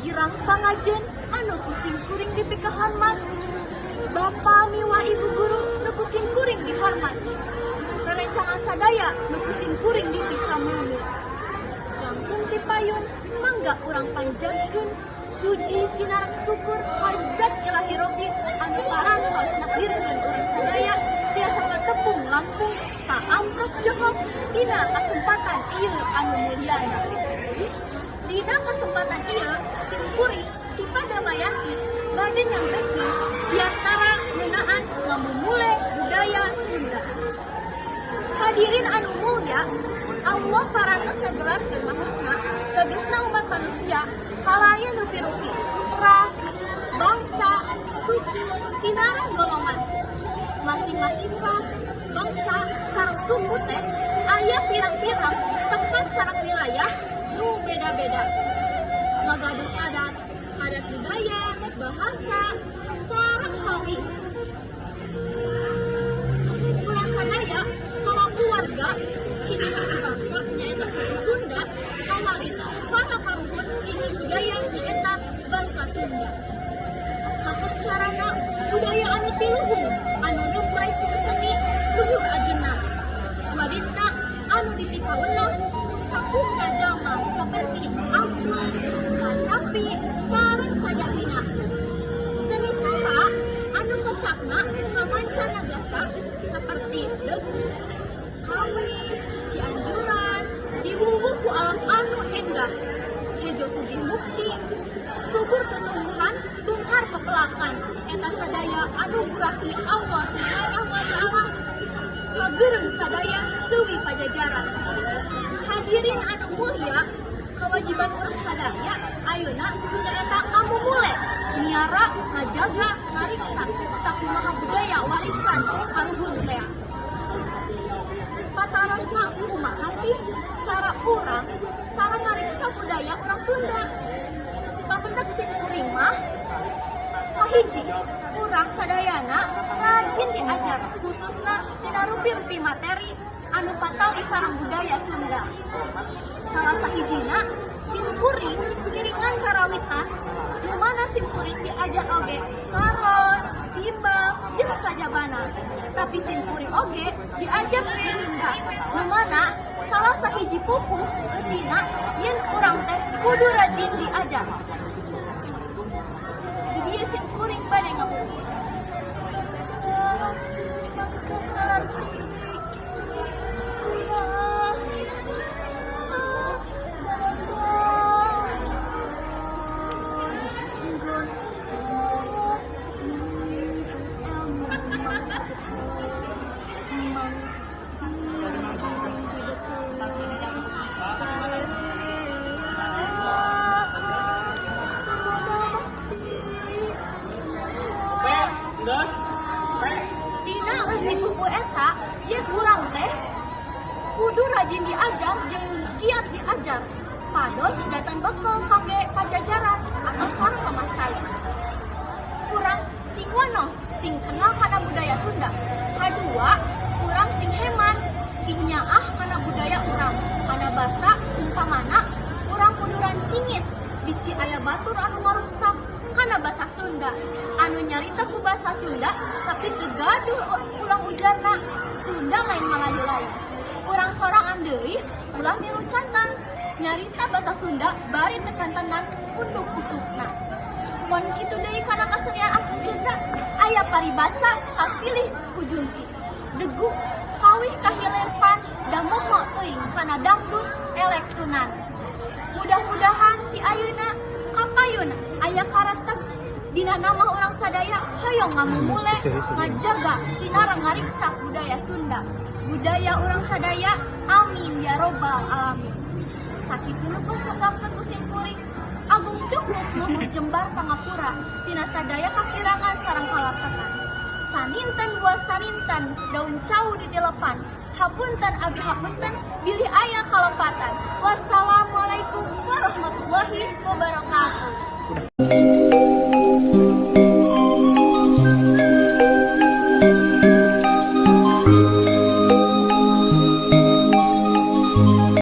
Girang pangajen anu ku simkuring dipikahormat, Bapak miwah Ibu guru nu ku simkuring dihormat, rerencangan sadaya nu ku simkuring dipikamulia. Langkung ti payun, mangga urang panjatkeun puji sinareng syukur ka zat ilahi robbi anu parantos nakdirkeun urang sadaya tiasa katepung langkung paamprok johok dina kasempatan ieu anu muliana. Dina kesempatan ieu, simkuring Sipa Damayanti bade nyampekeun diantara ngeunaan ngamumule budaya Sunda. Hadirin anu mulia, Allah parantos ngagelarkeun makhlukna, tegesna umat manusia, kalayan rupi-rupi ras, bangsa, suku, sinareng golongan. Masing-masing ras, bangsa, sareng suku teh aya pirang-pirang tempat sareng wilayah nu beda-beda, ngagaduh adat, adat budaya, bahasa, sareng kawih. Urang sadaya salaku warga hiji suku bangsa, nyaeta suku Sunda, kawaris ti para karuhun hiji budaya, nyaeta basa Sunda. Kakoncarana budaya anu tiluhung anu nyumbay ku seni luhur ajengan wadidna anu dipikawenah ku sakumna jalma saperti angklung, kacapi, sareng sajabina. Seni sora anu kocapna ka mancanagara saperti degung, kawih, cianjuran, diwuwuh ku alam anu endah, hejo sugih mukti, subur tetumbuhan, beunghar pepelakan. Eta sadaya anugerah ti Allah Subhanahu wa Ta'ala. Kageureung sadaya seuwi Pajajaran. Hadirin anu mulia, kewajiban urang sadaya ayeuna nyaeta ngamumule, miara, ngajaga, ngariksa sakumaha budaya warisan karuhun teh. Patarosna, kumaha sih cara urang sareng ngariksa budaya urang Sunda? Papendak simkuring mah, kahiji, urang sadayana rajin diajar, khususna tina rupi-rupi materi anu patali sareng budaya Sunda. Salah sahijina, simkuring ngiringan karawitan, nu mana simkuring diajar oge saron, simbel, jeung sajabana. Tapi simkuring oge diajar pupuh Sunda, nu mana salah sahiji pupuh eusina yen urang teh kudu rajin diajar. Di dieu simkuring bade ngapupuh. Mangka ulah gontor ilmu mangka mangka sarerea modal bakti. Pe, geus. Pe. Dina eusi pupuh eta yen urang teh kudu rajin diajar jeung giat diajar pados janten bekal kangge Pajajaran atau sareng lemah cai. Urang sing wanoh, sing kenal kana budaya Sunda. Kadua, urang sing heman, sing nyaah kana budaya urang, kana basa. Umpamana urang kudu rancingis bisi aya batur anu ngaruksak kana basa Sunda, anu nyarita ku basa Sunda tapi teu gaduh ulang ujarna Sunda, lain Malayu. Lain urang sorangan deui, ulah milu cantan nyarita basa Sunda bari teu kantenan unduk usukna. Mun kitu deui kana kasenian asli Sunda, aya paribasa kasilih ku junti, degung kawih kahilepan da moho teuing kana dangdut elektronan. Mudah-mudahan di ayeuna kapayun aya kareteg dina nama urang sadaya hoyong ngamumule, ngajaga sinareng ngariksa budaya Sunda, budaya urang sadaya. Amin ya robbal alamin. Sakitu nu kasanggakeun ku simkuring. Agung cukup, luhur jembar pangapura tina sadaya kakirangan sareng kalepatan. Saninten buah saninten, daun cau ditilepan. Hapunten abi hapunten bilih aya.